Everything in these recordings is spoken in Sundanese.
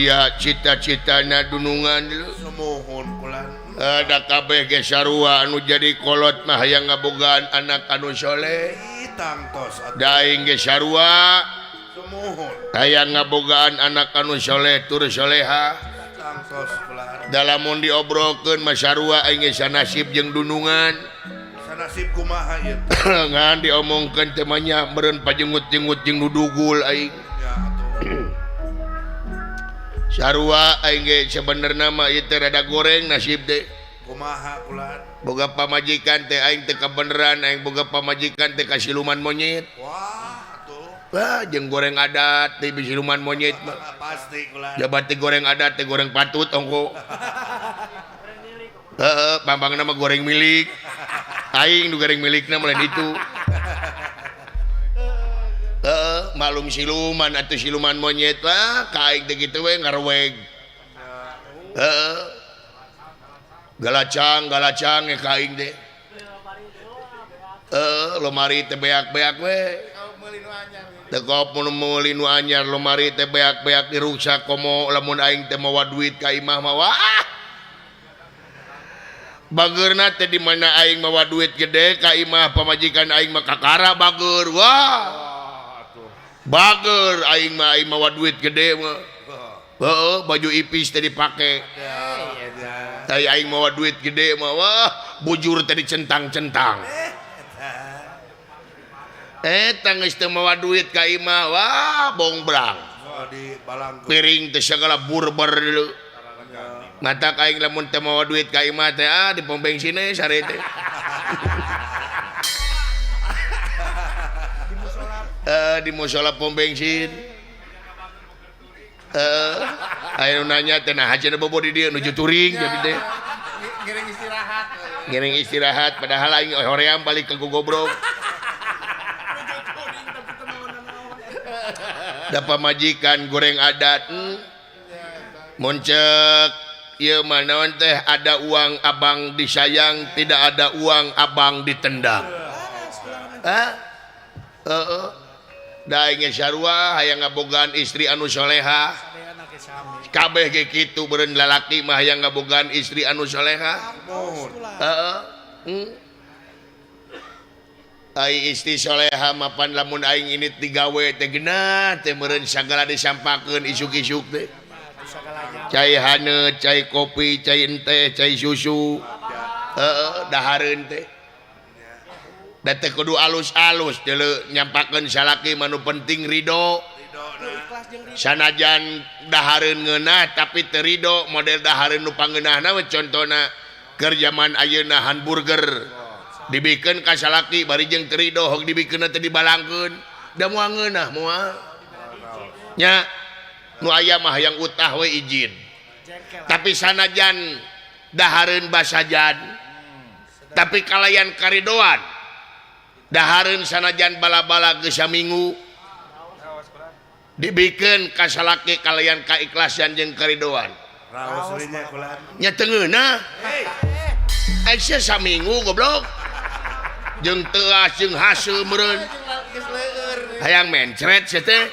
mulia cita-citana dunungan dulu. Sumuhun kula. Ada kabeh ge sarua anu jadi kolot mah hayang ngabogaan anak anu soleh. Ih, tangtos atuh. Da aing ge sarua Sumuhun. hayang ngabogaan anak anu soleh tur soleha. Tangtos kula. Da lamun diobrolkeun mah sarua aing ge sanasib jeung dunungan. Sanasib kumaha ieu teh? Ngan diomongkeun teh mah nya meureun pajengut-jengut jeung nu dugul aing. Ya atuh. Sarua aing ge sebenarna mah ieu teh rada goreng nasib teh. Kumaha kula? Boga pamajikan teh aing teh kabeneran aing boga pamajikan teh ka siluman monyet. Wah, atuh. Wah, jeung goreng adat teh siluman monyet mah. Pasti kula. Jabat teh goreng adat teh goreng patut ongko. Heeh, pambangna mah goreng milik. Aing nu goreng milikna mah lain itu. Heeh, malum siluman atuh siluman monyet lah, ka aing teh kitu we ngarweg. Heeh. Galacang, galacang ge ka aing teh. Heeh, lomari teh beak-beak we. Tekop mun meuli nu anyar lomari teh beak-beak diruksak komo lamun aing teh mawa duit ka imah mah wah. Bageurna teh di mana aing mawa duit gede ka imah pamajikan aing mah kakara bager wah. Bager aing mah aing mawa duit gede mah. Heeh, baju ipis teh dipake. Tai aing mawa duit gede mah wah, bujur teh dicentang-centang. Eta geus teu mawa duit ka imah wah bongbrang. Oh, di balangkeun. Piring teh sagala burber dulu. Mata aing lamun teu mawa duit ka imah teh ah di pom bensin we sare teh. Di musola pom bensin. Aya nu nanya teh nah cenah bobo di dieu nuju touring jadi teh. Ngiring istirahat. Ngiring istirahat padahal aing hoream balik ke gogobrok. Da pamajikan goreng adat. Mun ceuk ieu mah naon teh ada uang abang disayang, tidak ada uang abang ditendang. Hah? Heeh. Da aing ge sarua hayang ngabogaan istri anu soleha. Kabeh ge kitu beureun lalaki mah hayang ngabogaan istri anu soleha. Heeh. Ai istri soleha mapan lamun aing ini digawe teh geunah teh meureun sagala disampakeun isuk-isuk teh. Cai haneut, cai kopi, cai enteh, cai susu. Heeh, dahareun teh. Da teh kudu alus-alus deuleu nyampakeun salaki mah nu penting ridho. Sanajan dahareun ngeunah tapi teu ridho model dahareun nu pangeunahna we contona keur jaman ayeuna hamburger. Dibikeun ka salaki bari jeung teu ridho hog dibikeunna teh dibalangkeun. Da moal ngeunah moal. Nya nu aya mah hayang utah we izin. Tapi sanajan dahareun basajan tapi kalayan karidoan. Dahareun sanajan bala-bala geus saminggu dibikeun ka salaki kalayan kaikhlasan jeung karidoan. Raos we nya kula. Nya teu ngeunah. Aisyah saminggu goblok. Jeung teuas jeung haseum meureun. Hayang mencret sia teh.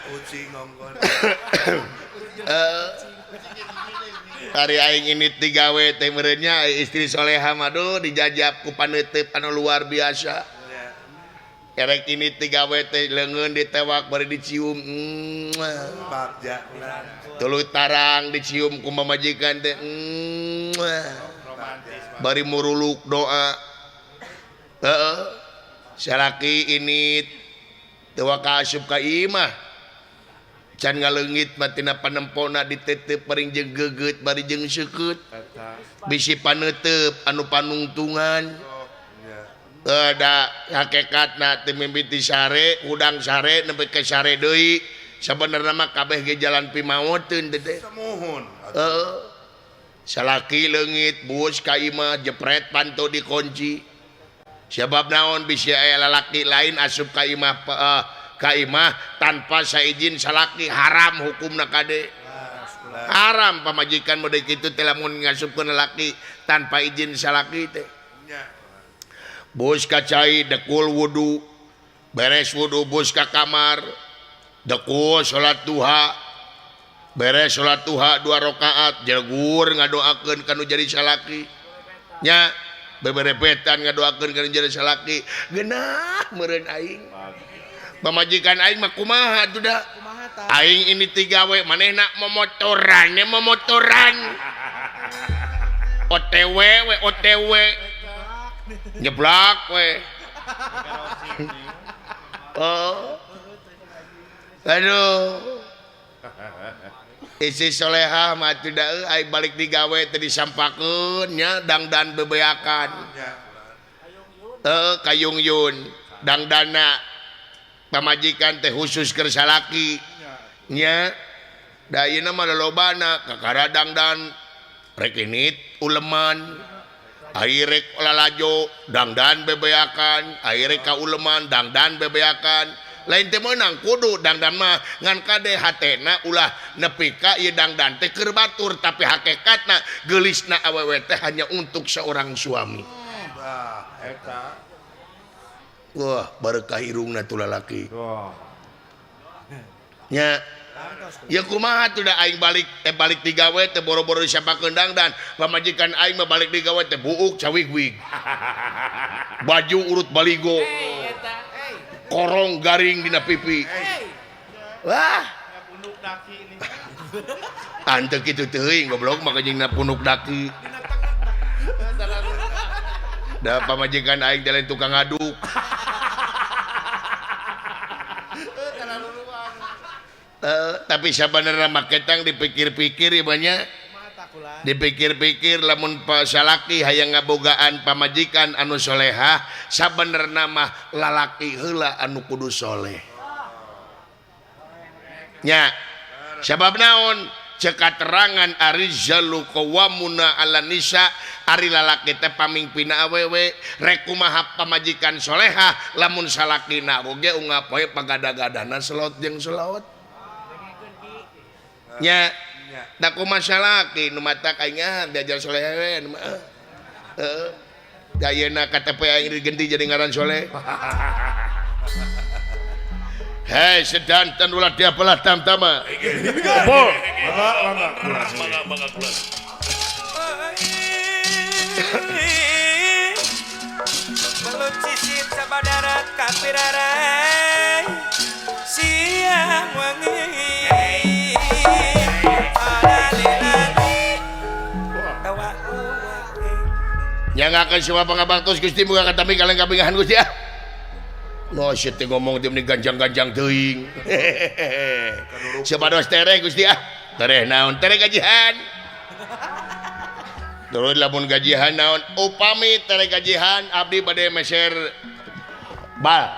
Kucing ngongkon. Ari aing ini digawe teh meureun nya istri soleha mah duh dijajab ku paneuteup anu luar biasa. Erek ini digawe teh leungeun ditewak bari dicium. Bagja. Tuluy tarang dicium ku mamajikan teh. Bari muruluk doa. Heeh. Salaki ini teu ka asup ka imah. Can ngaleungit mah tina panempona ditetep paring jeung geugeut bari jeung seukeut. Bisi paneuteub anu panungtungan. Da hakikatna teu mimiti sare, hudang sare nepi ka sare deui. Sabenerna mah kabeh ge jalan pimaoteun teh teh. Sumuhun. Heeh. Salaki leungit bus ka imah jepret panto dikunci. Sebab naon bisi aya lalaki lain asup ka imah ka imah tanpa saizin salaki haram hukumna kade. Haram pamajikan model kitu teh lamun ngasupkeun lalaki tanpa izin salaki teh. Bus ka cai dekul wudu. Beres wudu bus ka kamar. Deku salat duha beres salat duha 2 rakaat jegur ngadoakeun ka nu jadi salaki nya beberepetan ngadoakeun ka nu jadi salaki geunah meureun aing pamajikan aing mah kumaha atuh da aing ini tigawe manehna momotoran nya momotoran OTW we OTW nyeblak we oh aduh isi soleha mah atuh da euy balik digawe teh disampakeun nya dangdan bebeakan heuh kayungyun dangdana pamajikan teh khusus keur salaki nya da ayeuna mah lolobana kakara dangdan rek init uleman ai rek lalajo dangdan bebeakan ai rek ka uleman dangdan bebeakan lain teh meunang kudu dangdan mah ngan kade hatena ulah nepi ka ieu dangdan teh keur batur tapi hakikatna geulisna awewe teh hanya untuk seorang suami. Bah eta. Wah, berkah irungna tuh lalaki. Nya. Ya kumaha tuh da aing balik teh balik digawe teh boro-boro disampakeun dangdan pamajikan aing mah balik digawe teh buuk cawig-wig. Baju urut baligo. Korong garing dina pipi. Wah. Tante kitu teuing goblok mah jeung na punuk daki. Da pamajikan aing teh lain tukang ngaduk. Tapi sabenerna mah ketang dipikir-pikir ieu nya. Dipikir-pikir lamun salaki hayang ngabogaan pamajikan anu solehah sabenerna mah lalaki heula anu kudu soleh nya sabab naon cek katerangan arijalu qawwamuna 'alan nisa ari lalaki teh pamingpina awewe rek kumaha pamajikan solehah lamun salakina oge unggal poe pagada-gadana selot jeung selot nya da kumaha salaki nu matak aing diajar soleh we nu mah heuh da ayeuna KTP aing digenti jadi ngaran soleh. Hei sedanten ulah dia belah tamtama. Kumpul. Mangga mangga kula. Belut sisip sabadarat kapirarai siang wangi. Yang akan semua pangabaktos Gusti muga katami kaleng kabingahan Gusti ah. No shit teh ngomong teh meni ganjang-ganjang teuing. Sabados tereh Gusti ah. Tereh naon? Tereh gajihan. Turun lamun gajihan naon? Upami tereh gajihan abdi bade meser bal.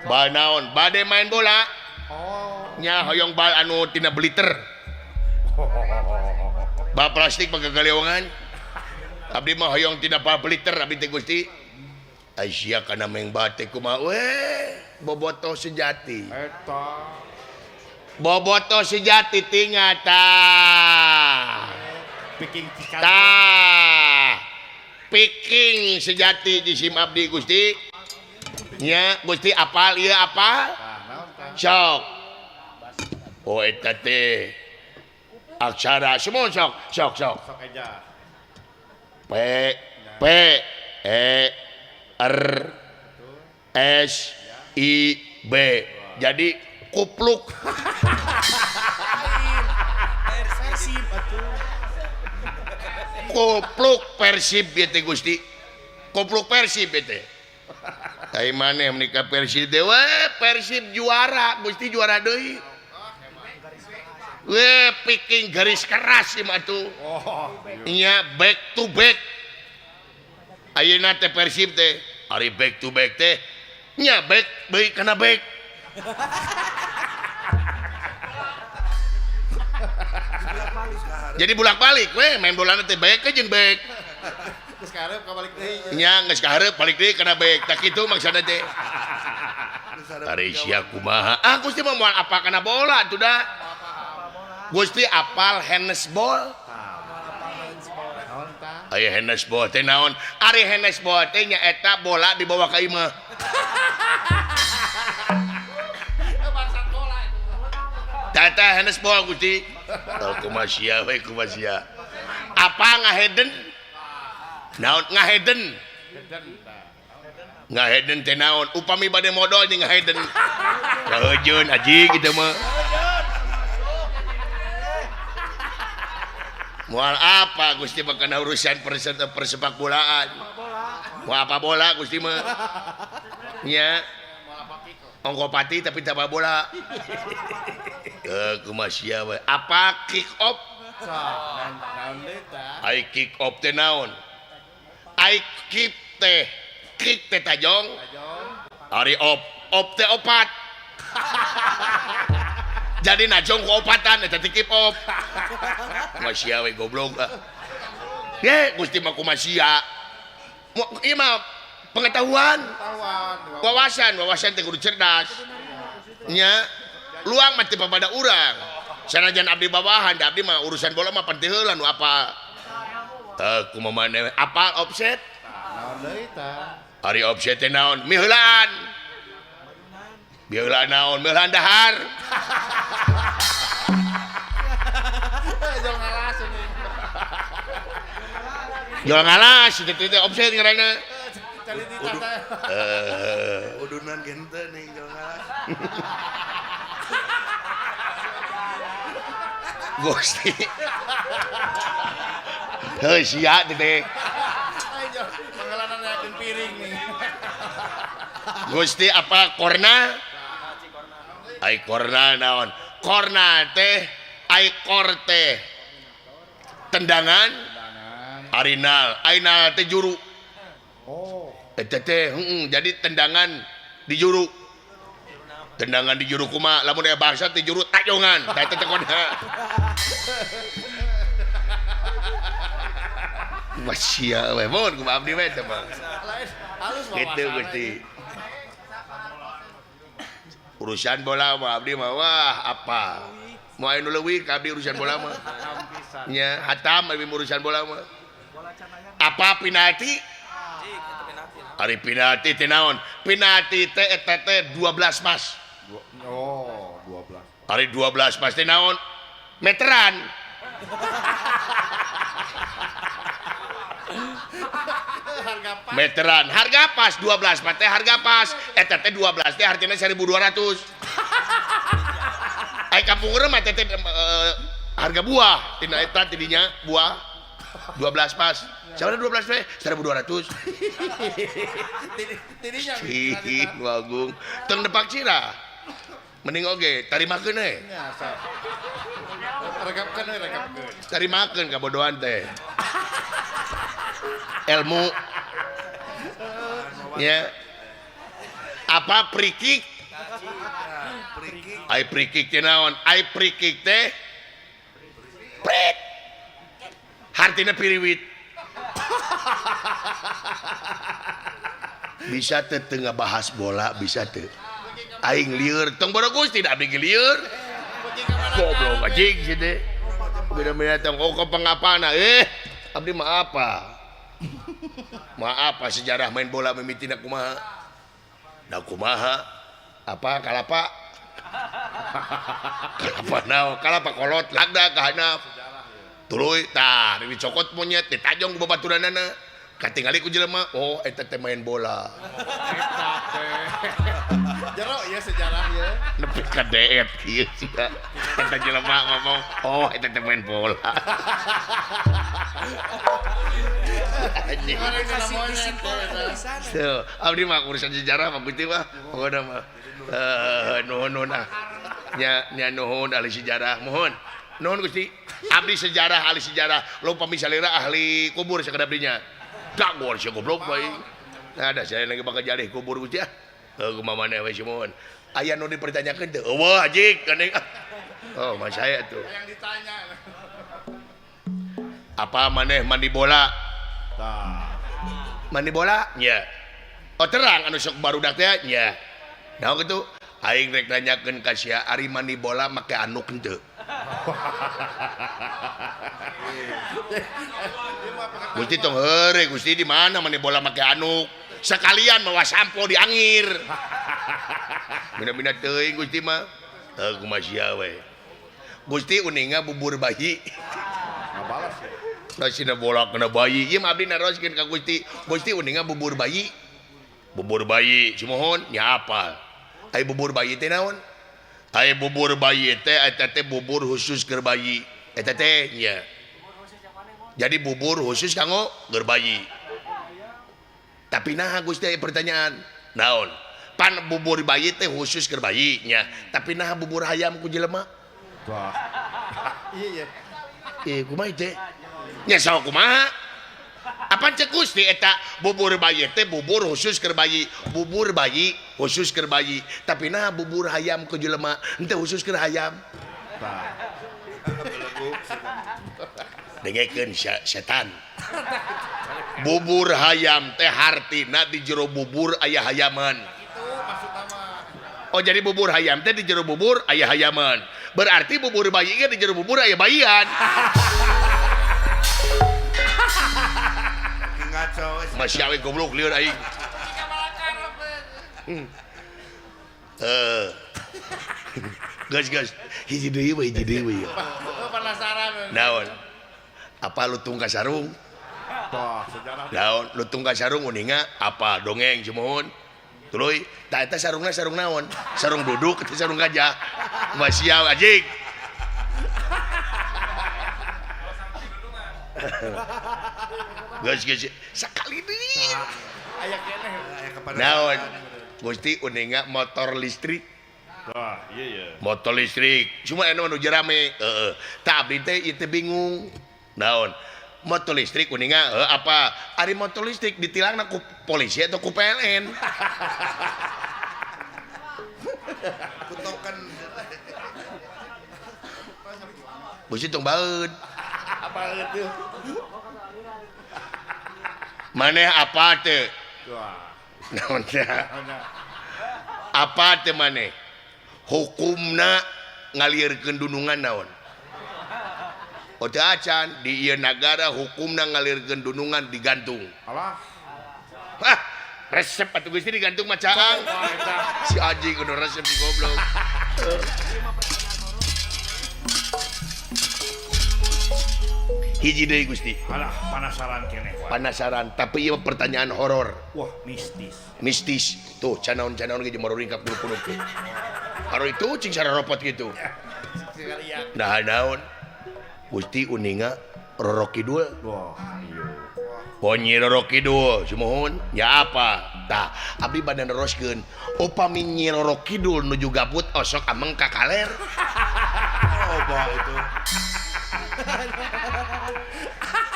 Bal naon? Bade main bola. Nya hoyong bal anu tina beliter. Bal plastik pagagaleongan. Abdi mah hoyong tina bal beliter abdi teh Gusti. Aisyah kana meng bate kumaha we bobotoh sejati. Eta. Bobotoh sejati tinggal tah. Piking cikan. Tah. Piking sejati jisim abdi Gusti. Nya Gusti apal ieu apal? Sok. Oh eta teh. Aksara semua sok sok sok. Sok aja. P P E R S I B. Jadi kupluk. Persib atuh. Kupluk Persib ieu teh Gusti. Kupluk Persib ieu teh. Tai maneh menikah Persib teh we Persib juara, Gusti juara deui. We picking garis keras ieu mah atuh. Nya back to back. Ayeuna teh Persib teh ari back to back teh nya back deui kana back. Jadi bolak-balik we main bolana teh back jeung back. Geus kahareup ka balik deui. Nya geus kahareup balik deui kana back. Tah kitu maksudna teh. Ari sia kumaha? Ah Gusti mah moal apa kana bola atuh da. Gusti apal handsball. Aya handsball teh naon? Ari handsball teh nya eta bola dibawa ka imah. Tah eta handsball Gusti. Oh kumaha sia we kumaha sia. Apa ngaheden? Naon ngaheden? Ngaheden teh naon? Upami bade modal jeung ngaheden. Kahejeun aji kitu mah. Moal apa Gusti mah kana urusan persepak bolaan. Moal apa bola Gusti mah. Nya. Ongko pati tapi tak bola. Kumaha sia we. Apa kick off? Ai kick off teh naon? Ai kick teh tajong. Ari off, off teh opat. Jadi najong ku opatan eta teh kick off. Kumaha sia we goblok ah. Ye Gusti mah kumaha sia. Ieu mah pengetahuan, wawasan, wawasan teh kudu cerdas. Nya luang mah teu pada urang. Sanajan abdi bawahan, da abdi mah urusan bola mah pan teu heula nu apa. Teu kumaha maneh apal offset? Naon deui tah? Ari offset teh naon? Miheulaan. Miheulaan naon? Miheulaan dahar. Jol ngalas ini. Jol ngalas itu teh offset ngaranna. Udunan gente nih jol ngalas. Gusti. Heuh sia teh. Pengalaman yakin piring nih. Gusti apa korna? Ai korna naon? Korna teh ai kor teh tendangan. Arinal, ainal teh juru. Oh. Eta teh jadi tendangan di juru. Tendangan di juru kumaha? Lamun aya bangsa teh juru tajongan. Tah eta teh korna. Masia we mun kumaha abdi we teh mah. Kitu Gusti. Urusan bola mah abdi mah wah apa? Moal anu leuwih ka abdi urusan bola mah. Nya hatam abdi urusan bola mah. Apa penalti? Ari penalti teh naon? Penalti teh eta teh 12 pas. Oh, 12. Ari 12 pas teh naon? Meteran. Harga pas. Meteran, harga pas 12 pas teh harga pas. Eta teh 12 teh artinya 1200. Ai kampung urang mah teh harga buah tina eta tidinya buah 12 pas. Sabaraha 12 teh? 1200. Tidinya. Ih, wagung. Tong depak cira. Mending oge tarimakeun we. Nya, rekapkeun we, rekapkeun. Tarimakeun kabodohan teh. Ilmu. Ya. Apa free kick? Ai free kick teh naon? Ai free kick teh prit. Hartina piriwit. Bisa teu teu ngabahas bola, bisa teu. Aing lieur, tong bodoh Gusti da abdi ge lieur. Goblok anjing si teh. Beda-beda tong oh pengapana abdi mah apa? Mah apa sejarah main bola mimitina kumaha? Da kumaha? Apa kalapa? Kalapa naon? Kalapa kolot lagda ka handap. Tuluy tah dicokot monyet ditajong ku babaturanana. Katingali ku jelema, oh eta teh main bola. Eta teh. Jero ieu sejarah ieu. Nepi ka deet kieu sia. Eta jelema ngomong, oh eta teh main bola. Anjing. So, abdi mah urusan sejarah mah Gusti mah. Pokona mah nuhun nuhun ah. Nya nya nuhun ahli sejarah, mohon. Nuhun Gusti. Abdi sejarah ahli sejarah, lupa misalnya ahli kubur sakedap dinya. Dagor sia goblok bae. Nah, ada saya lagi bakal jalih kubur Gusti ah. Heuh kumaha maneh we simohon. Aya nu dipertanyakeun teu? Eueuh anjing gandeng ah. Oh, mah saya tuh. Yang ditanya. Apa maneh mandi bola? Tah. Mandi bola? Nya. Oh terang anu sok barudak teh nya. Naon kitu? Aing rek nanyakeun ka sia ari mandi bola make anduk henteu. Gusti tong heureuy Gusti di mana mandi bola make anduk? Sekalian mawa sampo diangir. Bina-bina teuing Gusti mah. Heuh kumaha sia we. Gusti uninga bubur bayi. Ngabalas ya. Rasina bola kena bayi. Ieu mah abdi naroskeun ka Gusti. Gusti uninga bubur bayi. Bubur bayi sumuhun nya apal. Ai bubur bayi teh naon? Ai bubur bayi teh eta teh bubur khusus keur bayi. Eta teh nya. Jadi bubur khusus kanggo keur bayi. Tapi nah Gusti aya pertanyaan. Naon? Pan bubur bayi teh khusus keur bayi nya. Tapi nah bubur hayam ku jelema? Wah. Iya. Kumaha teh? Nya sok kumaha? Apa cek Gusti eta bubur bayi teh bubur khusus keur bayi, bubur bayi khusus keur bayi. Tapi nah bubur hayam ku jelema henteu khusus keur hayam. Tah. Dengekeun setan. Bubur hayam teh hartina di jero bubur aya hayaman. Oh jadi bubur hayam teh di jero bubur aya hayaman. Berarti bubur bayi ge di jero bubur aya bayian. Masih awe goblok lieur aing. Guys guys, hiji deui we. Penasaran. Naon? Apa lutung ka sarung? Tah, sejarah. Naon lutung ka sarung uninga apa dongeng sumuhun. Tuluy, tah eta sarungna sarung naon? Sarung duduk atau sarung gajah? Masih anjing. Geus geus sakali deui. Aya keneh. Naon? Gusti uninga motor listrik. Wah, iya ya. Motor listrik. Cuma anu nu rame. Heeh. Tah abdi teh ieu teh bingung. Naon? Motor listrik uninga apa? Ari motor listrik ditilangna ku polisi atau ku PLN? Ku token. Gusti tong baeud. Baeud tuh. Maneh apa teh? Wah. Naon teh? Apa teh maneh? Hukumna ngalirkeun dunungan naon? Oh teu acan di ieu nagara hukumna ngalirkeun dunungan digantung. Alah. Hah, resep atuh Gusti digantung mah caang. Si anjing kudu resep si goblok. Hiji deui Gusti. Alah, penasaran keneh. Penasaran, tapi ieu pertanyaan horor. Wah, mistis. Mistis. Tuh, canaon-canaon ge jeung ringkap bulu-bulu teh. Karo itu cing saroropot gitu. Nah, naon? Gusti uninga Roro Kidul. Wah, iya. Ponyi Roro Kidul, sumuhun. Ya apa? Tah, abdi bade neroskeun. Upami Nyi Roro Kidul nuju gabut osok ameng ka kaler. Oh, bah itu.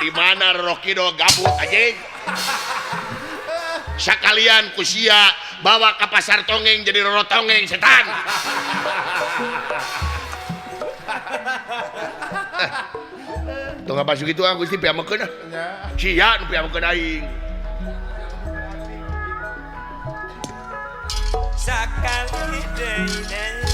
Di mana Roro Kidul gabut anjing? Sakalian ku sia bawa ke pasar tongeng jadi Roro Tongeng setan. Tong apa gitu ah Gusti piamekeun ah. Sia nu piamekeun aing. Sakali deui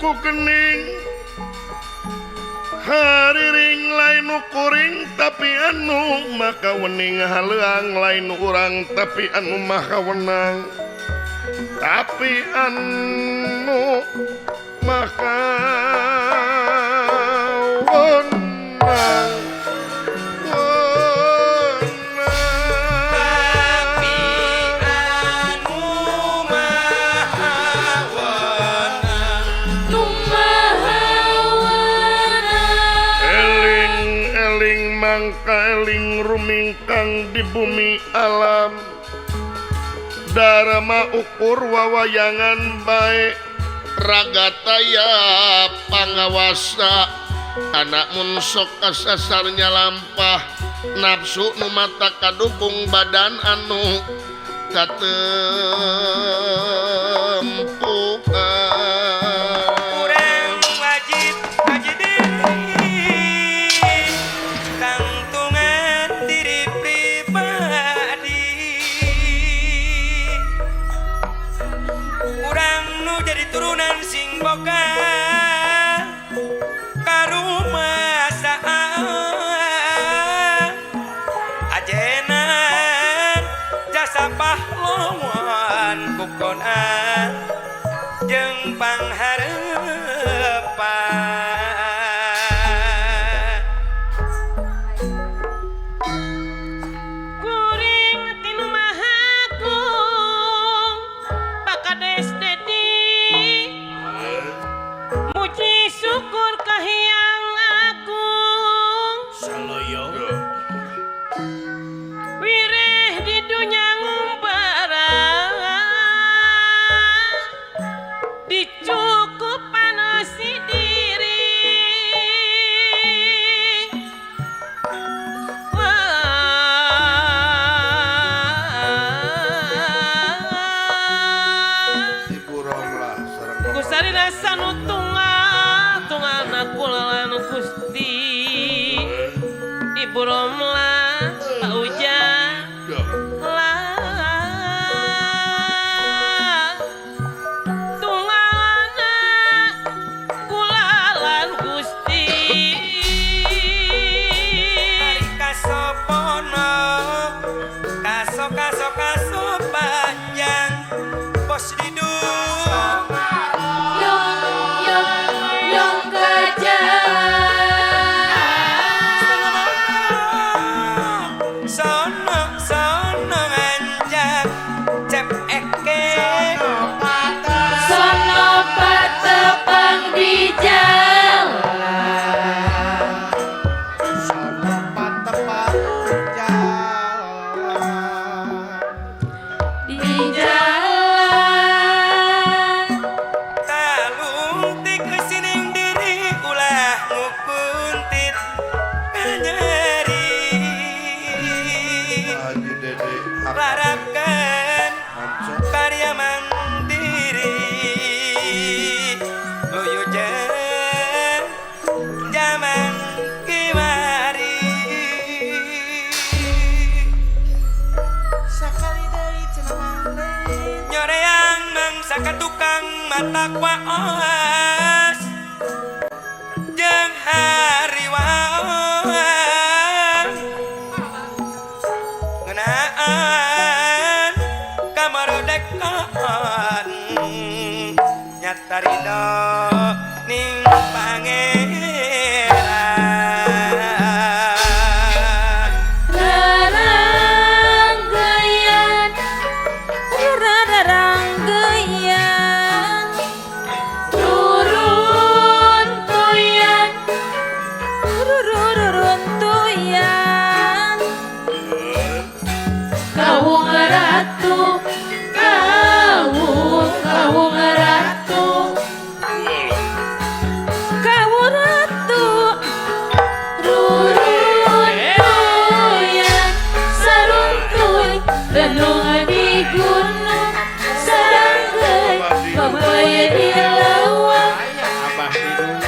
ku kening hariring lain kuring tapi anu maka wening haleuang lain urang tapi anu maha wenang tapi anu maka wenang. Mangkaling rumingkang di bumi alam Dharma ukur wawayangan bae ragataya pangawasa anak mun sok kasasarnya lampah nafsu nu mata kadukung badan anu katempukan. Urang wajib Sok sok sok panjang bos didung Yong yong yong gajah. Sono sono nganjang cep eke Sono patepang di jalan. Sono patepang jalan. Di jalan. Talungtik sining diri ulah ngukuntit nyeri Haji Dede larapkan Hanco. Karya mandiri luyu jeung zaman kiwari. Sakali deui cenah Mang Rin. Nyoreang mangsa ka tukang mata waos jeung hariwang ngeunaan kamardekaan nyata ridho ning pangeran. Raranggayan, raranggayan, turun tuyan, turun tuyan. Kawung ratu, kawung, kawung ratu, kawung ratu. Rurun tuyan, saruntuy, renung di gunung, saranggai, pebaya di lawang. Abah didung.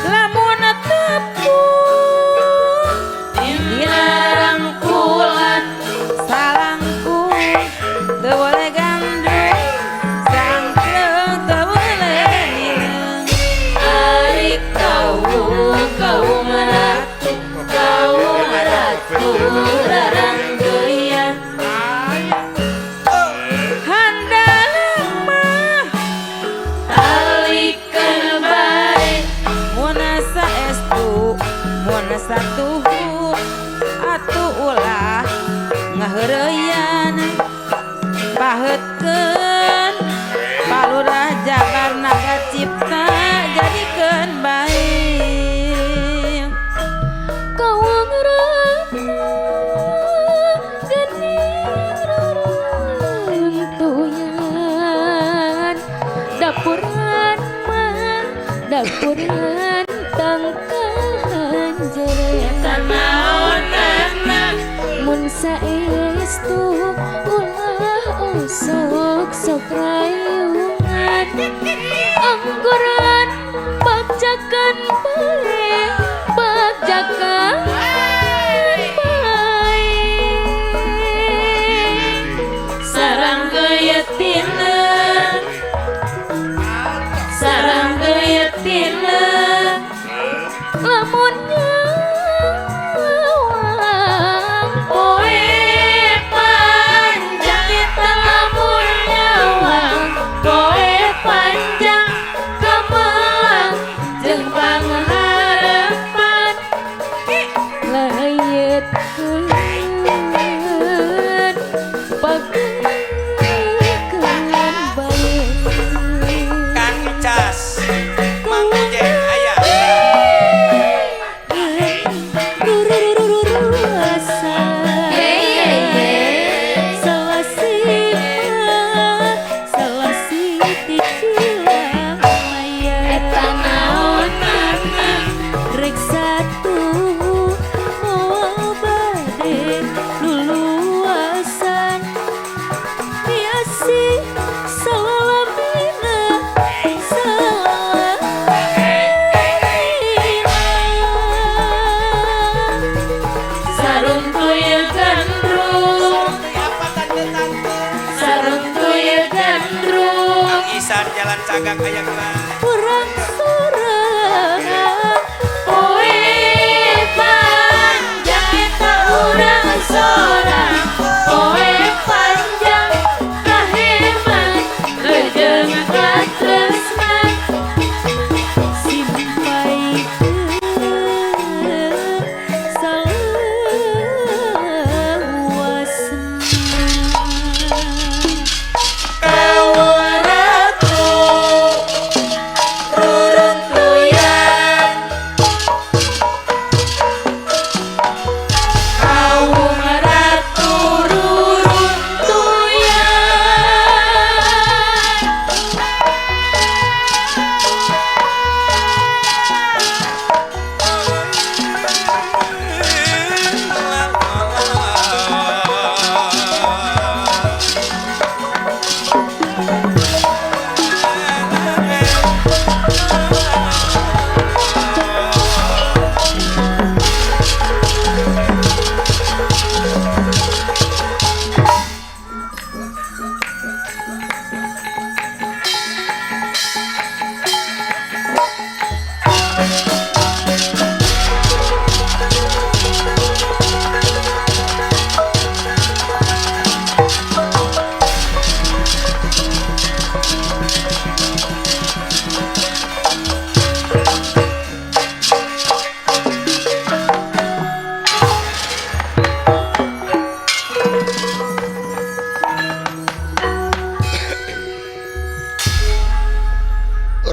Lamun tepung dirangkulan, salangku teu boleh gandrung, sangkleng teu boleh nileng. Ari kawung, kawung ratu, kawung ratu, raranggeyan. Handalem mah talikeun bae. Mun saestu, mun satuhu, atuh ulah ngaheureyan. Paheutkeun Palurah Jabar Naga Cipta jadikeun bae. Kawung ratu geuning ruruntuyan, dapuran mah dapuran tangkahan jere. Naonana mun saestu ulah osok sok rayungan, angguran bagjakan bae, bagjakan bae. Sarang geyetina, sarang geyetina, lamun nyawang poe panjang eta, lamun nyawang poe panjang kemelang jeung pangharepan layetkeun pageukeun bae. Kang Icas Mang Ujeng aya. Sarung tuyul gandrung, Apa tante-tante? Sarung tuyul gandrung. Kang Isan jalan cagak aya geura. Kurang sorang poe panjang eta urang sorang.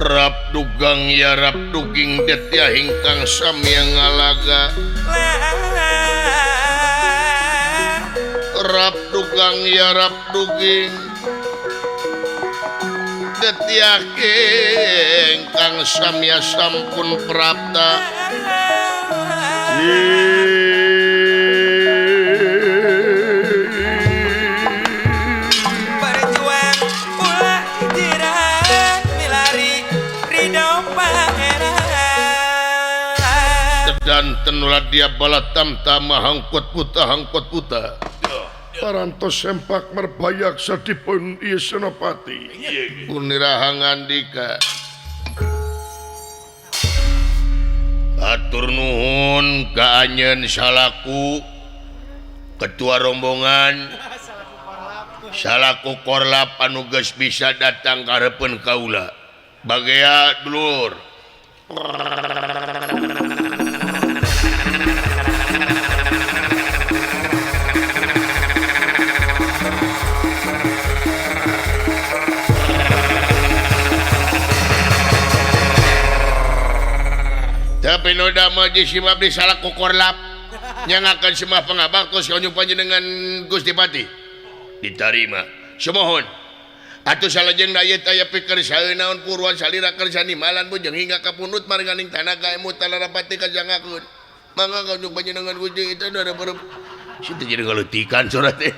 Rap dugang ya rap duging detya hingkang samya ngalaga. Rap dugang ya rap duging detya hingkang samya sampun prapta. Berjuang ulah jiran milari ridho pangeran. Dan tenulah dia balatam tama hangkut puta parantos sempak merbayak sadipun ieu senopati puniraha ngandika. Atur nuhun ka anjeun salaku ketua rombongan salaku korlap anu geus bisa datang ka hareupeun kaula. Bagea dulur. Tapi nu damel di simap di salaku korlap nyangakeun semah pangabaktos ka panjenengan Gusti Pati ditarima. Sumohon. Atuh salajengna ieu teh aya pikeun saeunaon purwan salira kersanimalan bujeng hingga ka pundut marganing tanaga emut talarapati kajangakeun. Mangga ka panjenengan Gusti itu ada berep. Situ jadi ngaleutikan surat teh.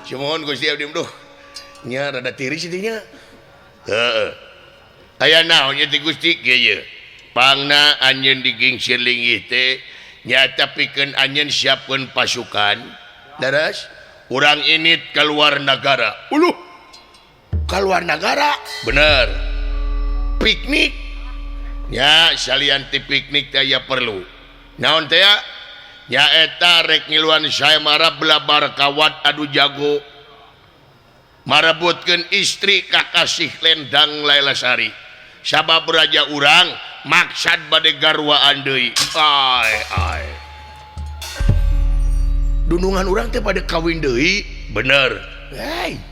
Sumohon Gusti abdi duh. Nya rada tiris ieu nya. Heeh. Aya naon ieu teh Gusti kieu ye. Pangna anjeun digingsir linggih teh nyata pikeun anjeun siapkeun pasukan. Daras urang ini keluar nagara. Uluh. Keluar nagara. Bener. Piknik. Ya salian ti piknik teh aya perlu. Naon teh ya? Nyaeta rek ngiluan saemara belabar kawat adu jago. Marebutkeun istri kakasih Lendang Lailasari. Sabab raja urang maksad bade garwaan deui. Ai ai. Dunungan urang teh pada kawin deui. Bener. Hei.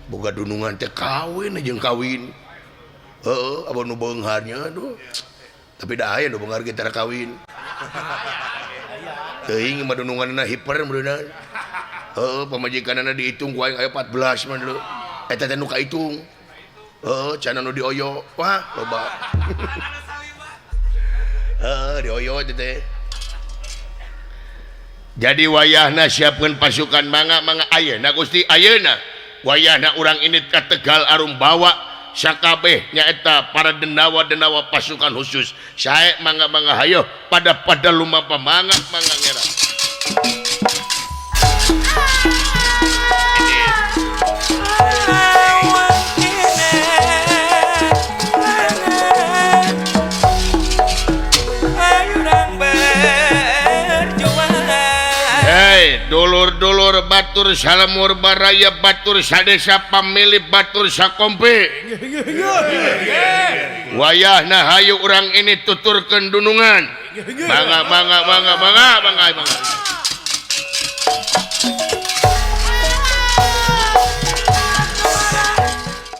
Boga dunungan teh kawin jeung kawin. Heeh, abah nu beungharnya aduh. Tapi da aya nu beunghar ge tara kawin. Teuing mah dununganna hiper meureunna. Heeh, pamajikanna diitung ku aing aya 14 mah deuleu. Eta teh nu kaitung. Heeh, cana nu dioyo. Wah, loba. Heeh, dioyo teh. Jadi wayahna siapkeun pasukan mangga mangga ayeuna Gusti ayeuna. Wayahna urang ini ka Tegal Arumbawa sakabeh nyaeta para denawa-denawa pasukan khusus. Sae mangga mangga hayo pada pada lumampa mangga mangga ngera. Hei, dulur-dulur batur salemur baraya batur sadesa pamilih batur sakompe. Wayahna hayu urang ini tuturkeun dunungan. Mangga mangga mangga mangga mangga mangga.